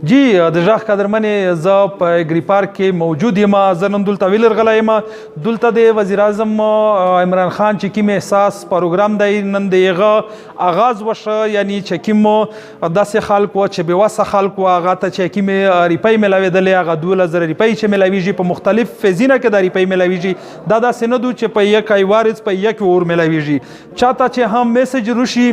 جی د ژغ قدرمنې، زه په ګری پارک کې موجود یم. زه نن دلته ویلرغلی یم. دلته د وزیر اعظم عمران خان چې کوم احساس پروګرام دی، نن د هغه آغاز وشه، یعنی چې کوم داسې خلک و چې بې وسه خلک و، هغه ته چې کوم ریپۍ ملاوېدلې، هغه 12,000 ریپۍ چې ملاویږي، په مختلف فیزینه کې دا ریپۍ ملاویږي. دا داسې نه دو چې په یک ایوارز په یک اور ملاویږي. چاته چې هم میسج روشي،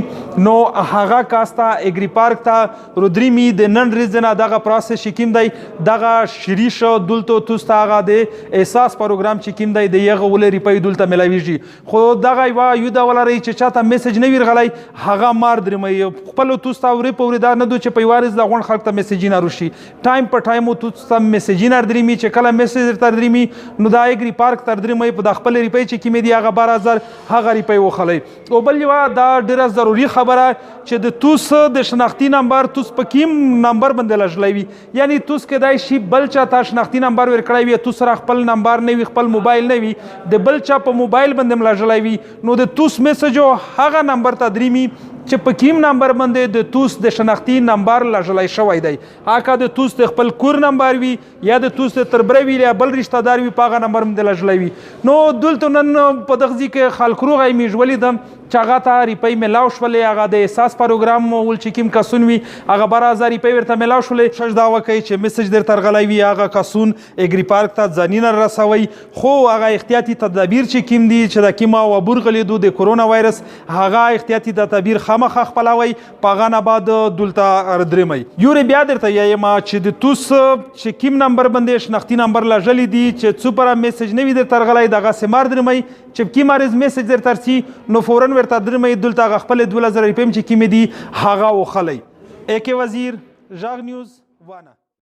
نو هغه کس ته اګری پارک ته رودریمي. د نن ورځې نه دغه پروسس چې کوم دی، دغه شری شو. دلته توس ته هغه د احساس پروګرام چې کوم دی، د یغه ولې ریپۍ دلته ملاویږي. خو دغه یو یو دا ولري چې چاته میسج نه ویرغلی، هغه مار درمي خپل توس ته ورې په ورې. دا نه دو چې په یوارز د غون خلک ته میسجونه روشي. ټایم په ټایم توس ته میسجونه درمي. چې کله میسج تر درمي، نو دا اګری پارک تر درمي، په د خپل ریپۍ چې کوم دی، هغه 12,000 هغه ریپۍ وخلی. او بل یو دا ډیره ضروری خبره چې د توس د شناختی نمبر توس په کیم نمبر باندې لږلی وي، یعنی توس کېدای شي بل چا ته شناختی نمبر ورکړی وي، توس سره خپل نمبر نه وي، خپل موبایل نه وي، د بل چا په موبایل باندې هم لږلی وي، نو د توس میسج هغه نمبر ته دریمي چې په کیم نمبر باندې د توس د شناختی نمبر لږلی شوی دی. هغه د توس د خپل کور نمبر وي یا د توس د تربره وي یا بل رشتہ دار وي، په هغه نمبر باندې لږلی وي. نو دلته نن په دغه ځای کې خلک روغی میږ ولیدم چې هغه ته ریپۍ ملاو شولې. هغه د احساس پروګرام ول چې کوم کسون وي، هغه 12,000 ریپۍ ورته ملاو شولې. شش دا وکړئ چې میسج در ترغلی وي، هغه کسون اګری پارک ته ځانونه رسوي، خو هغه احتیاطي تدابیر چې کوم دي، چې د کومه وبور غلیدو د کرونا وایرس، هغه احتیاطي تدابیر خامخا خپلوي، په هغه نه بعد دلته درېمئ. یورې بیا درته یم چې د توس چې کوم نمبر باندې شناختی نمبر لږلی دي، چې څوپره میسج نه وي در ترغلی، دغه سمار درمئ. چې کی مریض میسج در ترسي، نو فورا ورته درمئ. دلته هغه خپل 12,000 روپۍ چې کومې دي، هغه وخلی. اے کے وزیر، ژغ نیوز، وانه.